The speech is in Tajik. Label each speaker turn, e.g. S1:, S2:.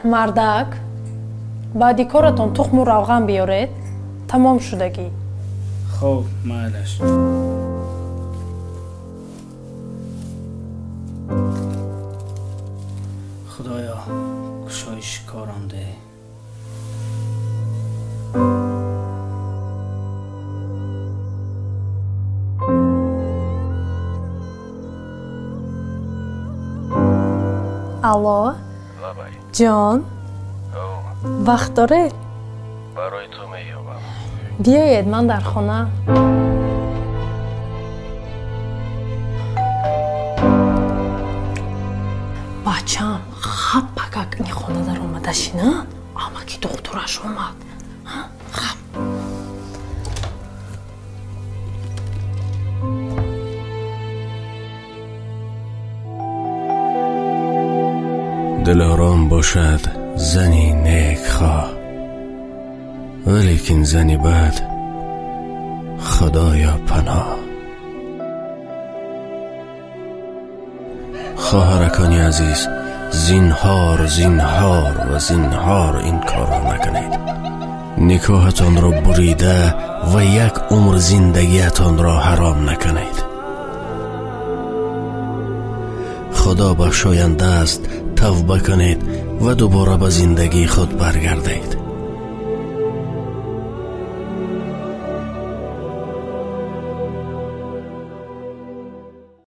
S1: Мардак, баъди коратон тухму равған биёред, тамом шудагӣ.
S2: Хоб, майлаш. Худоё, кушоиши корам деҳ.
S1: Алло, ҷон, вақт доред?
S3: Барои ту меёбам.
S1: Биёед, ман дар хона. Бачам, хаб пакак ини хона даромада шина, амаки духтураш омад. Хаб.
S3: Дилором бошад зани некхоҳ, валекин зани бад худоё паноҳ. Хоҳаракони азиз, зинҳор, зинҳор ва зинҳор ин корро накунед. Никоҳатонро бурида ва як умр зиндагиатонро ҳаром накунед. Худо бахшоянда аст, тавба кунед ва дубора ба зиндагии худ баргардед.